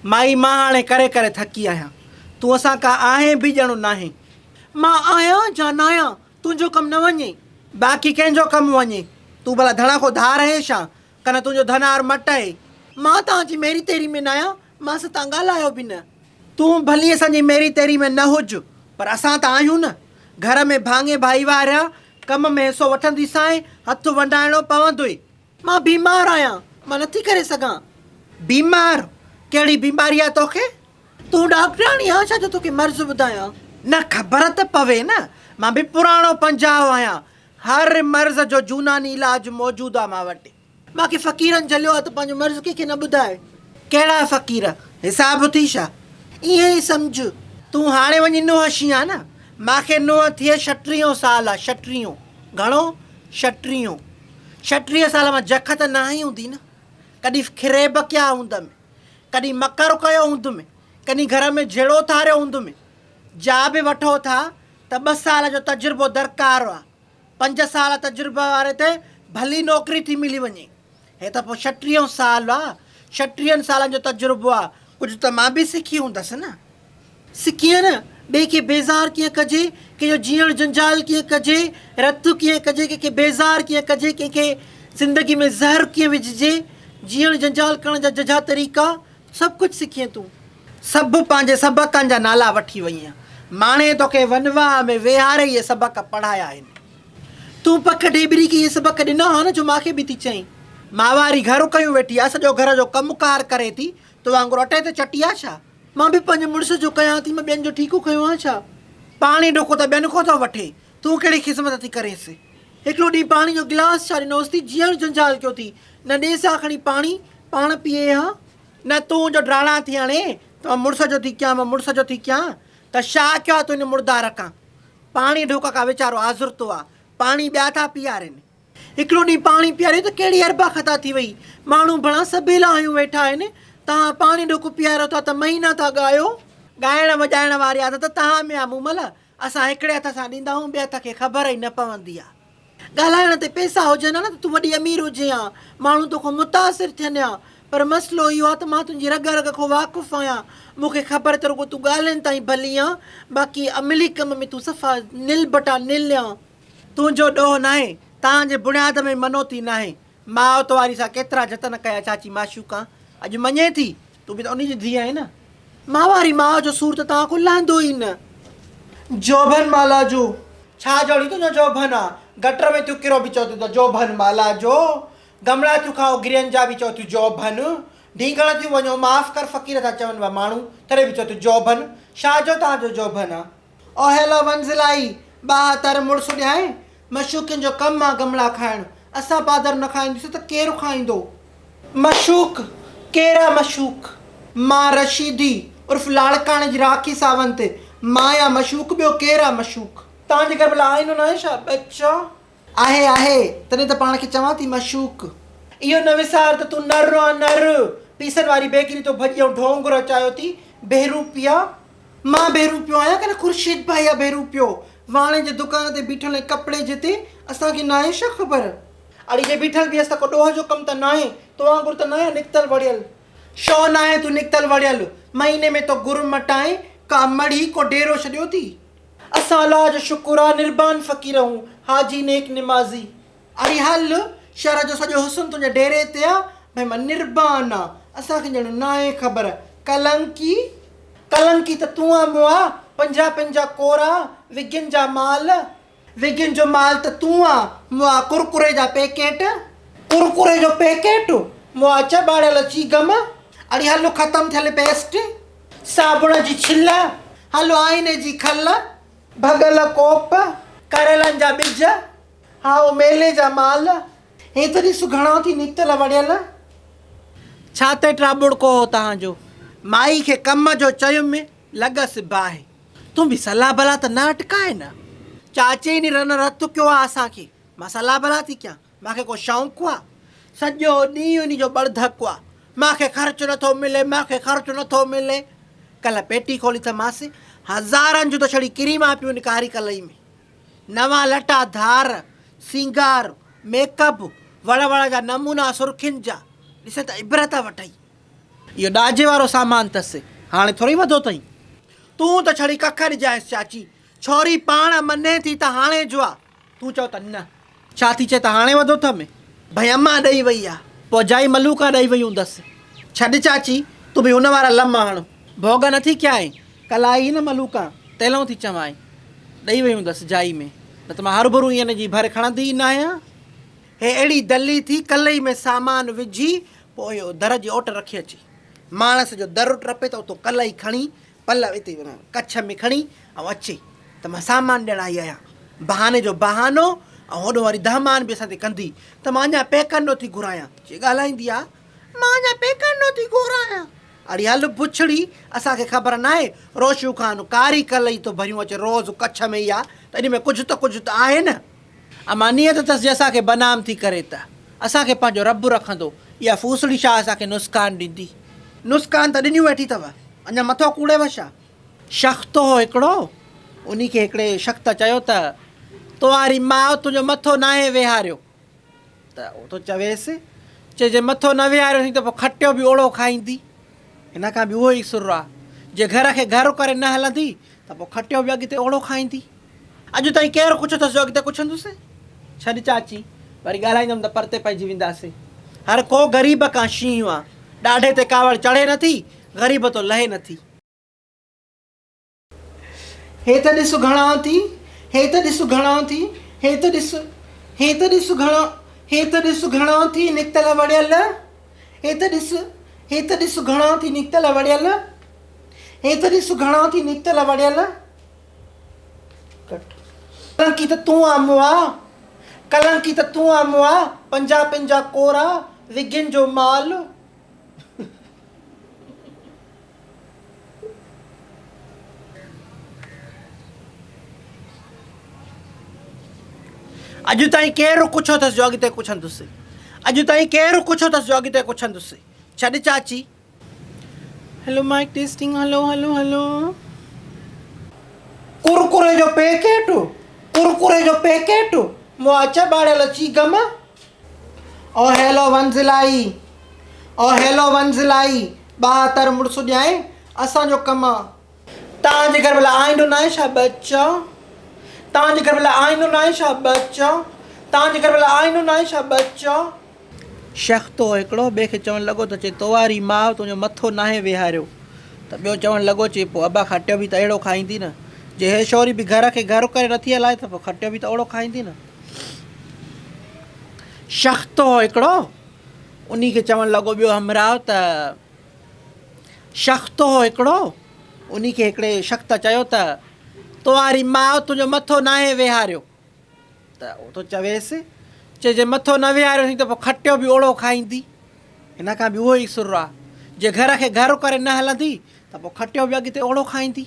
مائي مان هاڻي ڪري ڪري ٿڪي آهيان. تون اسان ڪا آهين به ڄڻ ناهين. مان آهيان جا ناهيان تنهنجو ڪم نه وڃي. باقي ڪنهن جو ڪم وڃي. تون ڀلا ڌڻ کان ڌار آهين ڇا؟ ڪنه تنهنجو ڌنار مٽ آهي. مان توهان جي ميري تيري ۾ ناهيان، مان سان توهان ڳالهايو به نه. تون ڀلي اسان جي ميري تيري ۾ نه هج، پر اسان ته آهيون نه. گهر ۾ ڀاڱي ڀائيوار آهيان، ڪم ۾ حصو وٺنديسانء، هٿ ونڊائڻو پوندوئي. مان بيمار آهيان، مان نٿي ڪري سگهان. بيمار؟ ڪهڙي بيماري آهي توکي؟ تون ڊاڪٽرياڻي آهين ڇا جو توکي مرض ٻڌايان؟ نه خبر ته پوي نه، مان به پراڻو پنجاهو آهيان، هر مرض جو جوناني علاج موجود آ مان وٽ. مان کي فقيرن جهليو آ ته پنهنجو مرض ڪنهن کي نه ٻڌاء. ڪهڙا فقير؟ حساب اٿئي ڇا؟ ائين ئي سمجهه. تون هاڻي وڃي نونهن شينهن نه. مان کي نونهن ٿئي ڇٽيهون سال آ، ڇٽيهون. گهڻو؟ ڇٽيهون. 36 سال مان جک ته ناهي هوندي نه. ڪڏهن کريب ڪيا هوندم، ڪڏهن مڪر ڪيو هوندم، ڪڏهن گهر ۾ جهيڙو اٿاريو هوندم. جا به وٺو ٿا ته ٻه سال جو تجربو درڪار آ. پنج سال تجربي واري تي ڀلي نوڪري ٿي ملي وڃي. هي ته پوء ڇٽيهون سال آ. ڇٽيهن سالن جو تجربو آ. ڪجهه ته مان به سکي هوندس نه. سکيئن نه، ٻئي کي بيزار ڪيئن ڪجي، ڪنهن جو جيئڻ جنجال ڪيئن ڪجي، رت ڪيئن ڪجي، ڪنهن کي بيزار ڪيئن ڪجي، ڪنهن کي زندگي ۾ زهر ڪيئن وجهجي، جيئڻ جنجال ڪرڻ جا ججها طريقا، سڀ ڪجهه سکيئن تون. سڀ پنهنجي سبقن جا نالا وٺي وئينء. ماڻي توکي ونواهه ۾ ويهاري اهي سبق پڙهايا آهن. تون پڪ ڍيٻري کي اهي سبق ڏنا ها نه جو مان کي به ٿي چئين. ماواري گهر ڪيون ويٺي آ، سڄو گهر جو ڪم ڪار ڪري ٿي، تو وانگر اٽي تي چٽي آ ڇا؟ مان به پنهنجي مڙس جو ڪيان ٿي، مان ٻين جو ٺيڪو کنيو آهيان ڇا؟ پاڻي ڍوڪو ته ٻين کان ٿو وٺي، تون ڪهڙي خذمت ٿي ڪرينس؟ هڪڙو ڏينهن پاڻي جو گلاس ڇا ڏنوس ٿي، جيئڻ جنجال ڪيو ٿي، نه ڏيس ها کڻي پاڻي، پاڻ پيئي ها. نه تون جو ڊاڙا ٿي هڻين ته مان مڙس جو ٿي ڪيان، مان مڙس جو ٿي ڪيان، ته ڇا ڪيو آ تون هن مردار کان؟ پاڻي ڍوڪ کان ويچارو آزرتو آ، پاڻي ٻيا ٿا پيئارين. هڪڙو ڏينهن پاڻي پياريو ته ڪهڙي اربع خطا ٿي وئي. ماڻهو ڀڻا سبيلا هنيون ويٺا آهن. توهان پاڻي ڍوڪ پياريو ٿا ته مهينا ٿا ڳايو. ڳائڻ وڄائڻ واري عادت توهان ۾ آ مومل. اسان هڪڙي هٿ سان ڏيندا آهيون ٻئي هٿ کي خبر ئي نه پوندي آ. ڳالهائڻ تي پئسا هجن ها نه ته تون وڏي امير هجين ها. ماڻهو توکان متاثر ٿين ها. پر مسئلو اهو آ ته مان تنهنجي رڳ رڳ کان واقف آهيان. مون کي خبر ته رڳو تون ڳالهين تائين ڀلي آن. باقي عملي ڪم ۾ تون صفا نل بٽا نل آن. تنهنجو ڏوهه ناهي، توهان جي بڻياد ۾ منوتي ناهي. ماء تو واري سان ڪيترا جتن ڪيا چاچي معشوقان، اڄ مڃين ٿي؟ تون به ته انهي جي ڌيء آهين نه. ماء واري ماء جو سور ته توهان کان لهندو ئي نه. جوڀن مالا جو. ڇا جوڙي تنهنجو جوڀن آ. گٽر ۾ ٿيون ڪرو به چئو ٿيون ته جوڀن مالا جو. گمڙا ٿيون کائو گرين جا به چئو ٿيون جوڀن. ڍينگڻ ٿيون وڃو معاف ڪر فقير ٿا چونو ماڻهو تڏهن به چئو ٿيون جوڀن. شا جو توهان جو جوڀن آ. اوهيلو ونزلائي، ٻاهه تر مڙس ڏيانء، مشوقين جو ڪم آ گملا کائڻ، اسان پادر نه کائينديونسين ته ڪير کائيندو؟ مشوق، ڪير آ مشوق؟ مان رشيدي، عرف لاڙڪاڻي جي راکي ساونت، مان آ مشوق، ٻيو ڪير آ مشوق؟ توهان جي گهر ڀلا آئينو ناهي ڇا؟ ٻچا! آهي آهي، تڏهن ته پاڻ کي چوان ٿي مشوق. اهو نه وسار ته تون نر آن نر، پيسن واري بيڪري تو ڀڄي ۽ ڍونگ رچايو ٿي، بهروپيا. مان بهروپيو آهيان ڪنه خورشيد ڀائي آ بهروپيو، واڻي جي دڪان تي بيٺل ۽ ڪپڙي جي تي اسان کي ناهي ڇا خبر؟ اڙي جي بيٺل به هيس ته ڪو ڏوهه جو ڪم ته ناهي، تو وانگر ته ناهيان نڪتل وڙيل. شو ناهي تون نڪتل وڙيل، مهيني ۾ تو گر مٽائين، ڪا مڙهي ڪو ڊيرو ڇڏيو ٿي. اسان الله جو شڪر آ نربان فقير هون حاجي نيڪ نمازي. اڙي هل شهر جو سڄو حسن تنهنجي ڊيري تي آ ڀئي مان نربان آ اسان کي ڄڻ ناهي خبر ڪلنڪي. ڪلنڪي ته تون آ مئا پنجاپين جا ڪورا وگين جا مال. وگين جو مال ته تون آ مئا ڪرڪري جا پيڪيٽ. ڪرڪري جو پيڪيٽ مئا چٻاڙيل چيگم. اڙي هل ختم ٿيل پيسٽ. صابڻ جي ڇل، هل آئيني جي کل. ڀڳل ڪوپ، ڪريلن جا ٻج، هائو ميلي جا مال. هي ته ڏس گهڻا ٿي نڪتل وڙيل. ڇا تي ٽاٻڙڪو هو توهان جو. مائي کي ڪم جو چيم، لڳس باهه. تون به صلاح بلا ته نه اٽڪاء نه. چاچي ني رن رت ڪيو آ اسان کي. مان صلاح بلا ٿي ڪيان. مان کي ڪو شوق آ؟ سڄو ڏينهن انهي جو ٻڙڌڪ آ. مان کي خرچ نٿو ملي، مان کي خرچ نٿو ملي. ڪلهه پيٽي کولي ته ماس، هزارن جون ته ڇڙي ڪريما پيون آهن ڪاري ڪلئي ۾. نوان لٽا ڌار، سينگار، ميڪ اپ، وڙ وڙ جا نمونا سرخين جا، ڏسين ته عبرت وٺئي. اهو ڏاجي وارو سامان اٿس، هاڻي ٿورئي وڌو اٿئي. تون ته ڇڙي ڪک ڏجانس چاچي، ڇوري پاڻ مڃي ٿي ته هاڻي جو آ، تون چئو ته نه. ڇا ٿي چئي ته هاڻي وڌو اٿم؟ ڀئي امان ڏئي وئي آ. پوء جائي ملوڪان ڏئي وئي هوندس. ڇڏ چاچي، تون به هن وارا لم هڻ. ڀوڳ نه ٿي ڪيائين، ڪلهه آئي هئي نه ملوڪان، تيلئون ٿي چوانء. ڏئي وئي هوندس جائي ۾، نه ته مان هروڀرو ائين هن جي ڀر کڻندي ئي ناهيان. هي اهڙي دلي ٿي ڪلهي ۾ سامان وجهي پوء اهو در جي اوٽ رکي اچي. ماڻس جو در ٽپي ته اتو ڪلهي کڻي پلو اتي ڪڇ ۾ کڻي ۽ اچي ته مان سامان ڏيڻ آئي آهيان. بهاني جو بهانو ۽ هوڏو واري دهمان به اسان تي ڪندي ته مان اڃا پيڪن ڏو ٿي گهرايان. چي ڳالهائيندي آ مان اڃا پيڪن ڏو ٿي گهرايان. اڙي هل بڇڙي اسان کي خبر ناهي روشو خان ڪاري ڪلهي ٿو ڀريون اچي روز ڪڇ ۾ اها ته ان ۾ ڪجهه ته ڪجهه ته آهي نه. امان نيت اٿس جي اسان کي بنام ٿي ڪري ته اسان کي پنهنجو رب رکندو. اها ڦوسڙي ڇا اسان کي نسڪان ڏيندي. نسڪان ته ڏنيون ويٺي اٿو. اڃا مٿو ڪوڙيو ڇا؟ شخت هو هڪڙو. انهي کي هڪڙي شخت چيو ته تو واري ماء تنهنجو مٿو ناهي ويهاريو. ته هو ٿو چويس، چي جي مٿو نه ويهاريوسين ته پوء کٽيو به اوڙو کائيندي. هن کان به اهو ئي سر آ. جي گهر کي گهر ڪري نه هلندي ته پوء کٽيو به اڳتي اوڙو کائيندي. اڄ تائين ڪير ڪڇ اٿس جو اڳتي ڪڇندس؟ ڇڏ چاچي، وري ڳالهائيندم ته پرتي پئجي وينداسين. هر ڪو غريب کان شينهن آ. ڏاڍي تي ڪاوڙ چڙهي نٿي، غريب تو لهي نٿي. هي ته ڏس گهڻا ٿي، هي ته ڏس گهڻا ٿي، هي ته ڏس، هي ته ڏس گهڻا، هي ته ڏس گهڻا ٿي نڪتل وڙيل، هي ته ڏس، هي ته ڏس گهڻا ٿي نڪتل وڙيل، هي ته ڏس گهڻا ٿي نڪتل وڙيل. ڪلنڪي ته تون آ مئا، ڪلنڪي ته تون آ مئا، پنجابين جا ڪورا، وگهين جو مال. اڄ تائين ڪير ڪڇو اٿس جو اڳتي ڪڇندس، اڄ تائين ڪير ڪڇو اٿس جو اڳتي ڪڇندس. ڇڏ چاچي. Hello mic testing hello hello hello. Kurkure جو پيڪيٽ ڪرڪري جو پيڪيٽ مئا چٻاڙيل چيگم. او هيلو ونزلائي او هيلو ونزلائي ٻاهتر مڙس ڏيانء اسان جو ڪم آ. توهان جي گهر ڀلا آئينو ناهي ڇا ٻچا توهان جي گهر ڀلا آئينو ناهي ڇا ٻچا توهان جي گهر ڀلا آئينو ناهي ڇا ٻچا. شيختو هڪڙو ٻئي کي چوڻ لڳو ته چي تو واري ماء تنهنجو مٿو ناهي ويهاريو ته ٻيو چوڻ لڳو چي پوء ابا کٽيو به ته اهڙو کائيندي نه جي هي شوري به گهر کي گهر ڪري نٿي هلائي ته پوء کٽيو به ته اوڙو کائيندي نه. شيختو هڪڙو انهي کي چوڻ لڳو ٻيو همراهه ته. شخت هو هڪڙو، انهي کي هڪڙي شخت چيو ته، تو واري ماء تنهنجو مٿو ناهي ويهاريو. ته هو ٿو چويس، چي جي مٿو نه ويهاريوسين ته پوء کٽيو به اوڙو کائيندي. هن کان به اهو ئي سر آ. جي گهر کي گهر ڪري نه هلندي ته پوء کٽيو به اڳتي اوڙو کائيندي.